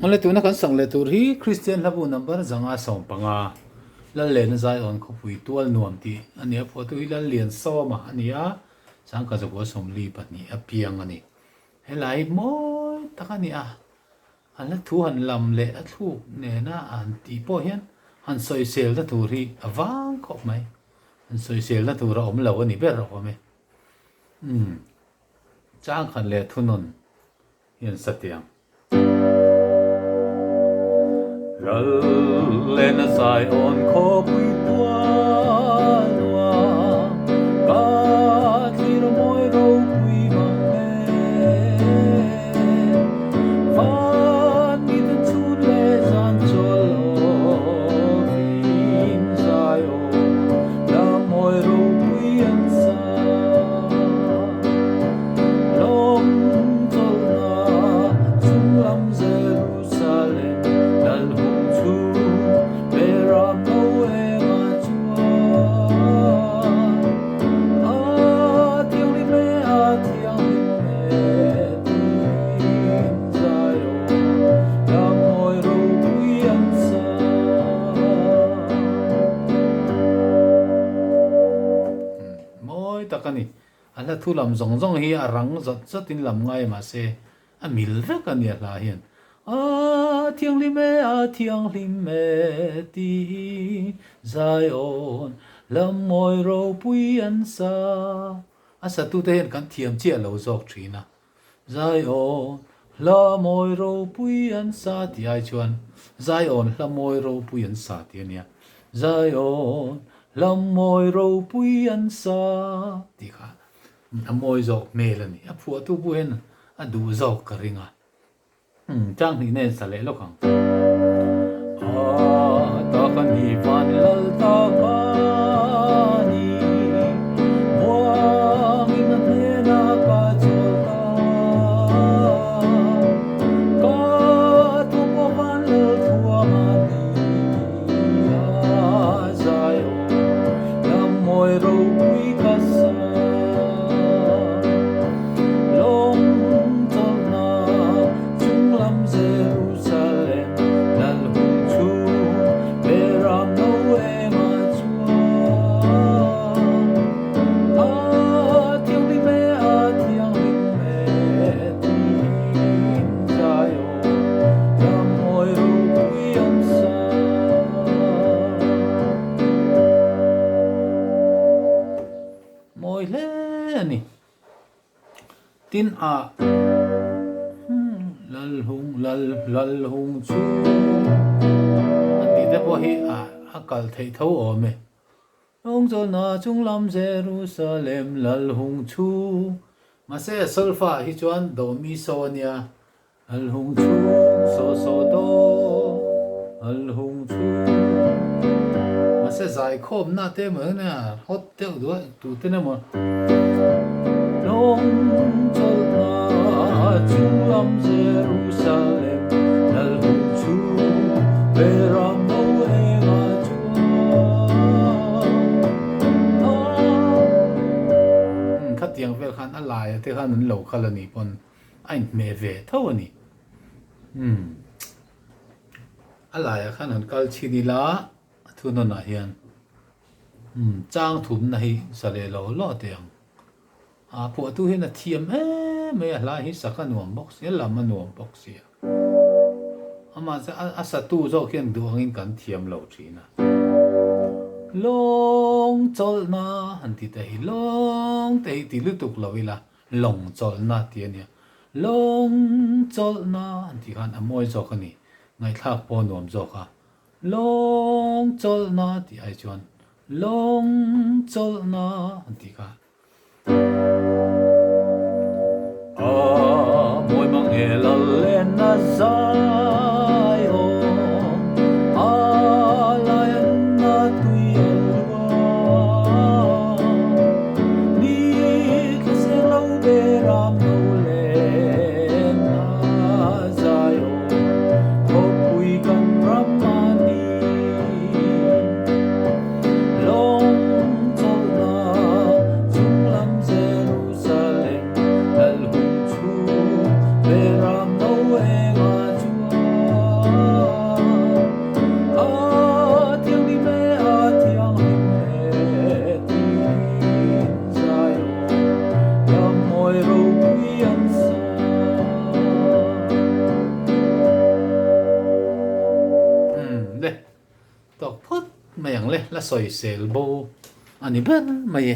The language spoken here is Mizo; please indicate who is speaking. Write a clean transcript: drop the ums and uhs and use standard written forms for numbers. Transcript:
Speaker 1: Awle tuna kan sak leh tur hi Kristian hlabu number 515 Lallen Zion khawpui tual nuam tih a ni a, phuahtu hi Lallian Sawma a ni a, Sangka Zakua 42 a piang a ni. Helai hi mawi tak a ni a, a hla thu han lam leh a thluk nena an tih pawh hian han sawiselna tur hi a vang khawp mai. Han sawiselna tur a awm lo a ni ber awm e. Umm changkhat leh thunawn hian satiang. Lallen a zai awn khawpui tual nuam, ka thlir mawi ropui mang e. Van miten chhun leh zan chawl lovin zai awn la mawi ropui an sa. Lawm chawlhna chunglam Jerusalem lal hung chu Beram no engah chuan a thianghlim e, a thianghlim e tiin Zion lam mawi ropui an sa. Mawi tak a ni. A hla thu lam zawng zawng hi a rang zawt zawtin lam ngai mahse a mil vek a nia hla hian A thianghlim e, a thianghlim e tiin Zion lam mawi ropui an sa. A satute hian kan thiam chiah lo zawk thin a. Zion hla mawi ropui an sa tih ai chuan Zion hla mawi ropui an sa tih a nia. Zion hla mawi ropui an sa tih kha a mawi zawk hmel a ni. A phuahtu pawh hian a duh zawk ka ring a. Chang hnih nen sa leh lawk ang. A tak a ni van lal tak a ni, muangin a hnenah ka chawl ta. Ka thu pawh van lal thuam a ni a, Zion lam mawi ropui ka sa. Lawng chawlhna chunglam Jerusalem lal hung chu Beram no engah chuan A thianghlim e, a thianghlim e tiin Zion ram mawi ropui an sa. Mawi hle a ni. Tin a Lalhung lal Lalhung chu an tih te pawh hi a a kal theih tho awm e. Lawngchawlhna chunglam Jerusalem Lalhung chu mahse solfa ah hi chuan do mi so a nia Lalhung chu saw saw do Lalhung chu mahse zaikhawmna te emaw eng nia hot deuh duh a tute emaw Lawng chawlhna chunglam Jerusalem Lalhung chu Beram no engah chuan Khatiang vel khan a laia te khan an lo kal a nih pawn a inhmeh ve tho a ni. Umm a laiah khan han kal chhin ila a thunawnah hian umm chang thumna hi sa leh lo lo teh ang. A phuahtu hian a thiam em mai a hla hi sak a nuam bawk sia lam a nuam bawk sia. Amah chu a satu zawk hian duh angin kan thiam lo thin a. Lawng chawlhna han ti ta hi lawng te hi ti lutuk lo ila Lawng chawlhna tih a nia. Lawng chawlhna an tih khan a mawi zawk a ni. Ngaihthlak pawh a nuam zawk a. Lawng chawlhna tih ai chuan Lawng chawlhna an tih kha. A mawi mang e lal len a zai awm, a lai a nunna tui a luang. Ni thla seng lo beram no len a zai awm, khawpui kan ram a ni. Lawng chawlhna chunglam Jerusalem lal hung chu beram no engah chuan. Le, tawk phawt mai ang le, la sawisel bo a ni ber mai e.